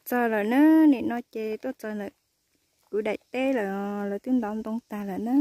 Txog lawm na, nim no ces tuaj txog ntawm kuv daim teb lawm, lawv twb ntov ntoo tag lawm na.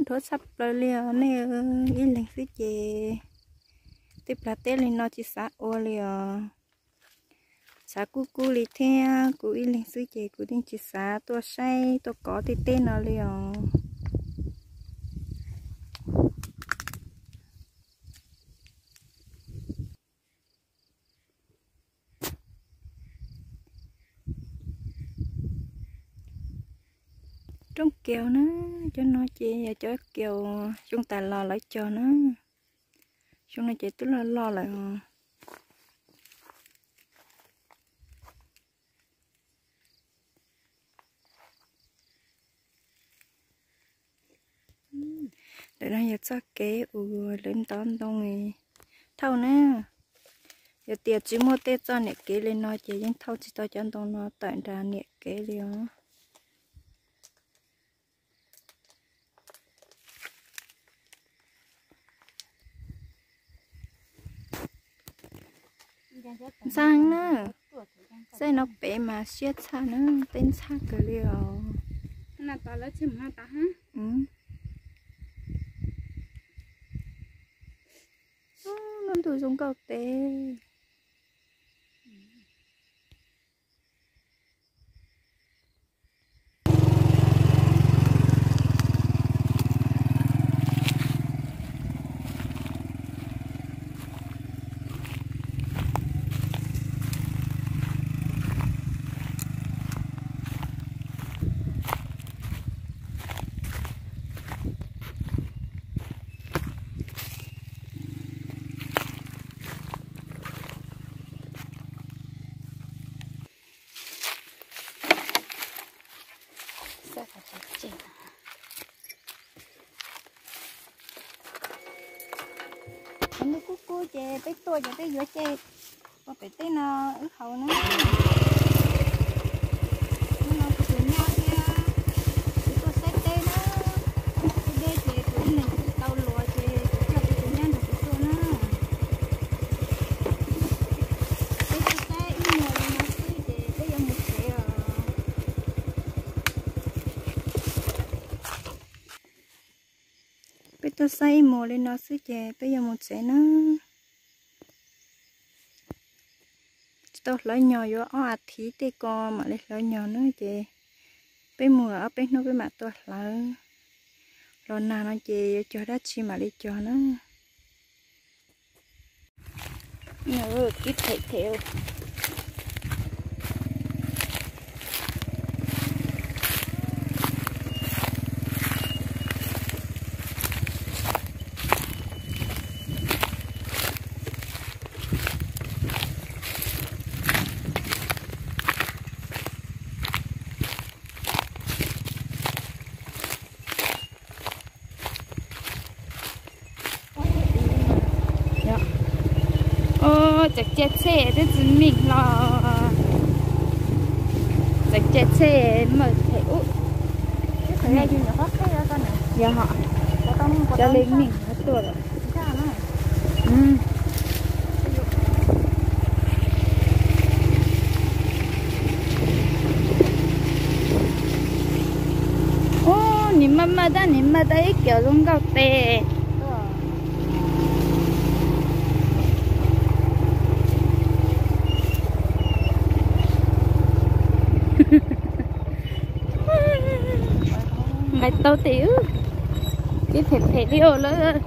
Dhuav tshaj plaws li os nej, ib leeg xwb ces tej plag teb li no tsis xav ua li os. Xav kub kub li thiab, kuv ib leeg xwb ces kuv yeej tsis xav tuaj saib tuaj kov tej teb no li os. Roob kiaus na, cov no ces yog cov kiaus xyoo tas los lawv cog na. Xyoo no ces twb loj loj lawm os. Ntawm no yog txoj kev uas lawv ntov ntoo thauj na. Yog tias tsis muaj tej txoj niam kev li no ces yeej thauj tsis tau cov ntoo no tawm nram niam kev li os. Ntxhab na, xaij no pem mas siab tshaj na, teb ntxhab kawg li os. Lub ntuj zoo nkauj teb. Ntuj kub kub ces peb tuaj ces peb yuav ce ua pem teb no wb haus na. Hnub no kuv tus nyab thiab kuv tuaj saib teb na. Teb deb ces kuv ib leeg tsis tau luas ces kuv coj kuv tus nyab nrog kuv tuaj na. Peb tuaj saib ib muag li no xwb ces peb yuav mus tsev os. Peb tuaj saib ib muag li no xwb ces peb yuav mus tsev na. Tsis tau hlawv nyog, yuav ob as thiv tej ko mam li hlawv nyog na ces peb mus ob peb hnub peb mam tuaj hlawv. Los nag no ces yuav cog dab tsi mam li cog na. Kib them them. Txawm cia txhej twb tsis meej los, txawm cia txhej mawm them ub. Yog hom, cov li meej tuaj lawm. Ub, nws maj maj tab, nws maj tab ib kiaus zoo nkauj tes. Nqaij tau tes, kib phem phem li os lawm.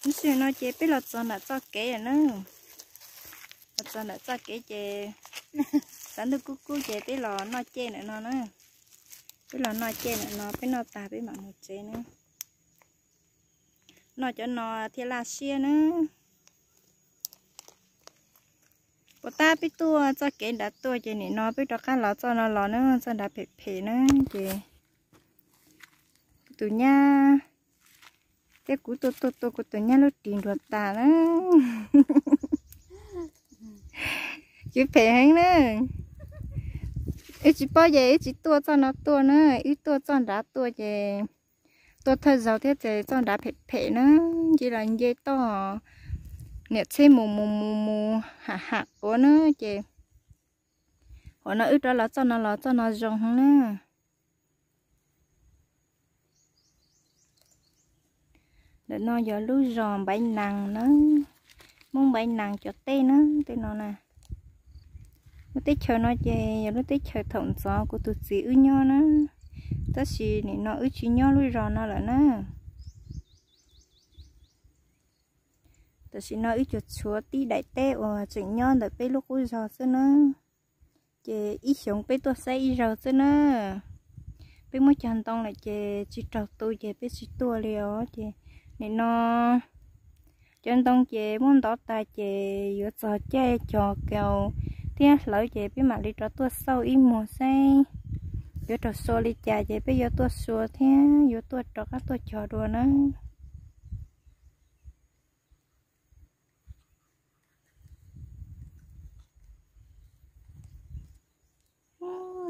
Ib sim no ces peb los txog ntawm txoj kev lawm na. Los txog ntawm txoj kev ces Tav ntuj kub kub ces peb los noj cej ntawm no na. Peb los noj cej ntawm no, peb noj tas peb mam mus tsev na. Noj cov no thiaj laj siab na. Puas tab peb tuaj txoj kev nrad tuaj ces nim no peb rov qab los txoj no los na, txoj nrad phem phem na. Ces kuv tus nyab thiab kuv tuaj tuaj tuaj, kuv tus nyab lub ris nruas tas na. Kuv phem heev na. Wb tsis paub ces wb tsis tuaj txoj no tuaj na, wb tuaj txoj nrad tuaj ces tuaj thawj zaug thiab ces txoj nrad phem phem na, nce los nce toj niam txheb mus mus mus mus ham ham quav na. Ces hov no wb rov los txoj no los txoj no zoo heev na. Ntawm no yog lub zos Npaiv Nas na, Hmoob Npaiv Nas cov teb na, tej no na. Lub teb chaws no ces yog lub teb chaws thaum ntxov kuv tus txiv wb nyob na, tab sis nim no wb tsis nyob lub zos no lawm na. Tam sim no wb cuag tshuav tib daim teb uas tseem nyob ntawm peb lub qub zos xwb na. Ces ib xyoos peb tuaj saib ib zaug xwb na. Peb muab cog ntoo lawm ces tsis raug tu ces peb tsis tuaj li os. Ces nim no cov ntoo ces muab ntov tas ces yuav txog caij cog kaus thiab hlawv ces peb mam li rov tuaj xauj ib muag saib yuav raug sua li cas ces peb yuav tuaj sua thiab yuav tuaj rov qab tuaj cog dua na.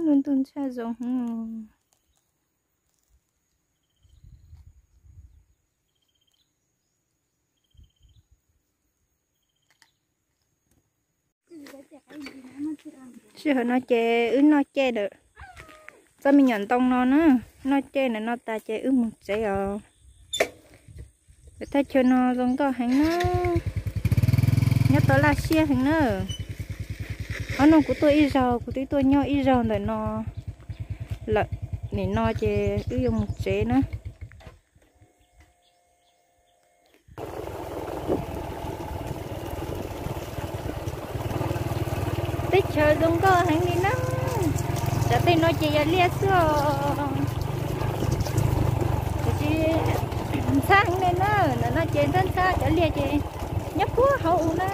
Lub ntuj ntshaj zoo heev. Sij hawm no ces wb noj cej ntawm txoj me nyuam ntoo no na, noj cej ntawm no tas ces wb mus tsev os. Thaj chaw no zoo nkauj heev na, nyob tau laj siab heev na. Ob hnub kuv tuaj ib zaug, kuv twb tuaj nyob ib zaug ntawm no lawm, nim no ces wb yuav mus tsev na. Teb chaws zoo nkauj heev li na. Cov tej no ces yog liaj xwb os. Tiam sis ntxhab heev li na, ntawm no ces ntxhab ntxhab cov liaj ces nyob puag hauv u na.